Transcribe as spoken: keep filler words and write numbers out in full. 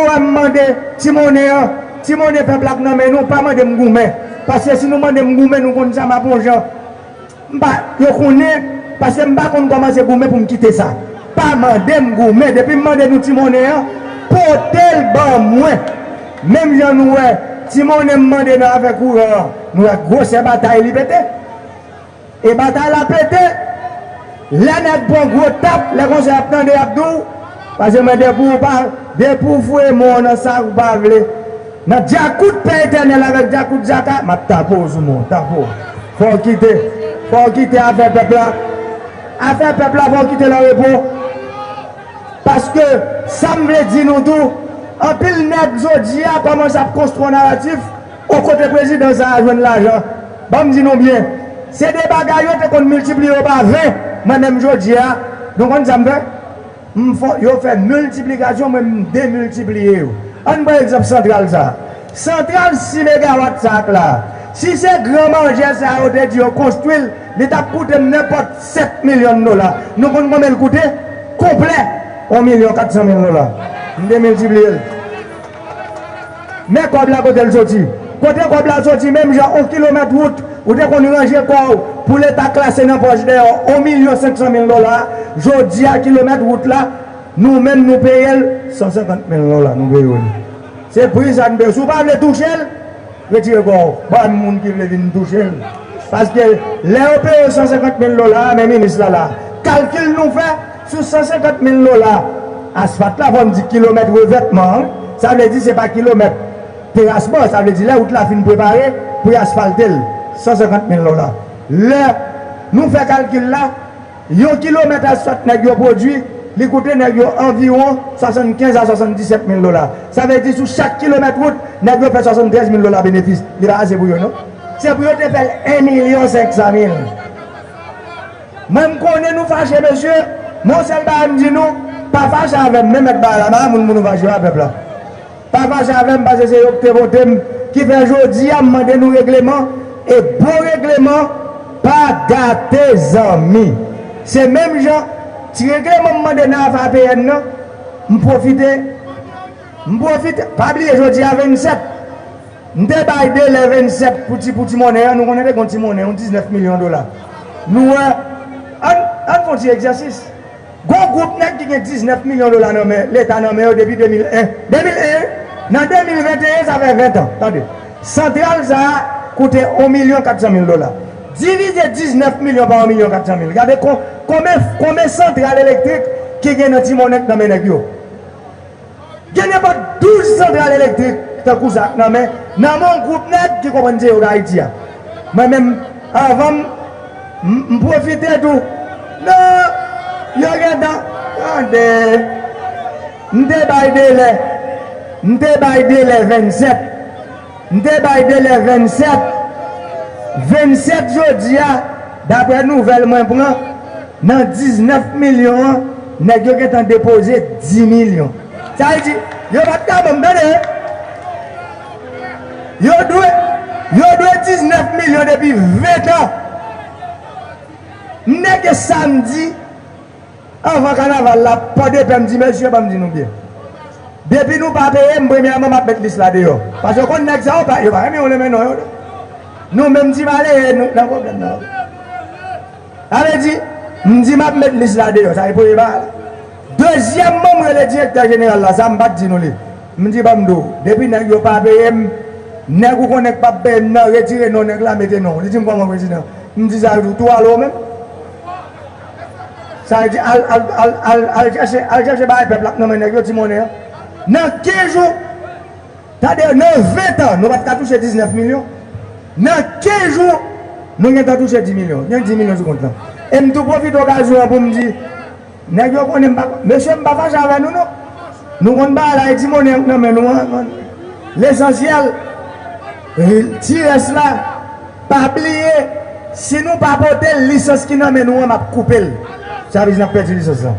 Ou wè m mande ti monnen an, ti monnen pèp la k nan men nou, pa mande m goumen. Paske si nou mande m goumen, nou konn sa m ap on jan. M pa, yo konnen, paske m pa konn kòmanse goumen pou m kite sa. Pa mande m goumen, depi m mande nou ti monnen an, pote l ban mwen. Menm jan nou wè, ti monnen m mande nan afè kouran an, nou wè gwosè batay li pete. E batay la pete. Lè nèg pran gwo tap, lè konsa y ap tande, y ap di w, paske mwen depi w pa, depi w foure men w nan sa ou pa vle, nan djakout Pè Etènèl avèk djakout Zaka, m ap tape w sou men w, tape w. Fò w kite, fò w kite afè pèp la. Afè pèp la, fò w kite l an repo. Paske sa m vle di nou tou, anpil nèg jodi a kòmanse ap konstwi yon naratif, o kote prezidan sa a jwenn lajan. Ban m di nou byen, se de bagay yo te konn miltipliye yo pa ven, mwen menm jodi a, nou konn sa m fè? M fè, yo fè miltiplikasyon, mwen m demiltipliye yo. Ann pran egzanp santral sa a. Santral sis megawat sa a k la a, si se gran manjè sa a yo te di yo konstwi l, li t ap koute m nenpòt sèt milyon dola. Nou konn konbyen l koute? Konplè, yon milyon kat san mil dola. M demiltipliye l. Men kòb la kote l soti. Kote kòb la soti, menm jan yon kilomèt wout, ou te konn ranje kò w pou Leta klase nan pòch dèyè w yon milyon senk san mil dola, jodi a kilomèt wout la, nou menm nou peye l san senkant mil dola, nou peye l. Se pri sa n peye. Si w pa vle touche l, retire kò w. Ban moun ki vle vin touche l. Paske lè yo peye san senkant mil dola a, men minis la la. Kalkil nou fè sou san senkant mil dola asfalt la, fò n di kilomèt revètman an, sa vle di se pa kilomèt terasman, sa vle di lè wout la fin prepare pou y asfalte l, san senkant mil dola. Lè nou fè kalkil la, yon kilomèt asfalt nèg yo pwodui, li koute nèg yo anviwon swasannkenz a swasanndisèt mil dola. Sa vle di sou chak kilomèt wout, nèg yo fè swasanntrèz mil dola benefis. Li pa ase pou yo, non? Se pou yo te fè l en milyon senk san mil. Mwen, m konnen nou fache, mesye, men yon sèl bagay m di nou, pa fache avè m, men mèt bagay la, pa moun pou nou fache yo a pèp la. Pa fache avè m, paske se yo ki te vote m, ki fè jodi a m mande nou regleman, e bon regleman pa gate zanmi. Se menm jan, ti regleman m mande nan afè A P N nan, m pwofite, m pwofite, pa bliye jodi a vennsèt, m te bay delè vennsèt pou ti, pou ti monnen an, nou konnen te gon ti monnen, yon diznèf milyon dola. Nou wè, ann, ann fè yon ti egzèsis. Gon gwoup nèg ki gen diznèf milyon dola nan men, Leta nan men yo depi de mil en. De mil en, nan de mil venteyen, sa fè ven tan. Tande. Santral sa a koute yon milyon kat san mil dola. Divize diznèf milyon pa yon milyon kat san mil. Gade kon-, konbyen, konbyen santral elektrik ki gen nan ti monnen k nan men nèg yo. Gen nenpòt douz santral elektrik tankou sa k nan men, nan men yon gwoup nèg ki konprann se yo k Ayiti a. Mwen menm, anvan m, m, m pwofite tou. Non, yo gentan, tande. M te bay delè, m te bay delè vennsèt. M te bay delè vennsèt. Vennsèt jodi a, daprè nouvèl mwen pran, nan diznèf milyon an, nèg yo gentan depoze dis milyon. Sa vle di, yo pa t ka ban m, tande. Yo dwe, yo dwe diznèf milyon depi ven tan. M nèke samdi, anvan kanaval la, Pòdepè, m di, mesye, ban m di nou byen. Depi nou pa peye m, premyèman, m ap met lis la deyò. Paske w konn nèg sa yo pa, yo pa renmen yo renmen non yo. Nou menm ti malere, nou nan pwoblèm nan. Sa vle di, m di m ap met lis la deyò, sa e premye bagay la. Dezyèmman, m rele direktè jeneral la, sa m pa t di nou li. M di, ban m di w, depi nèg yo pa peye m, nèg ou konnen k p ap peye m nan, retire non nèg la, mete non w. Li di m, kòman prezidan? M di sa tou, tou ale w menm. Sa vle di, al, al, al, al, al chèche, al chèche bagay pèp la k nan men nèg yo, ti monnen an. Nan kenz jou, tande, nan ven tan, nou pa t ka touche diznèf milyon. Nan kenz jou, nou gentan touche dis milyon. Gen dis milyon sou kont lan. E m tou pwofite okazyon an pou m di, nèg yo konnen m pa, mesye, m pa fache avè nou, non. Nou konn bagay la, e ti monnen an k nan men nou an, an. Lesansyèl, ti rès la, pa bliye, si nou pa pote l, lisans ki nan men nou an, m ap koupe l. Sa vle di n ap pèdi lisans lan.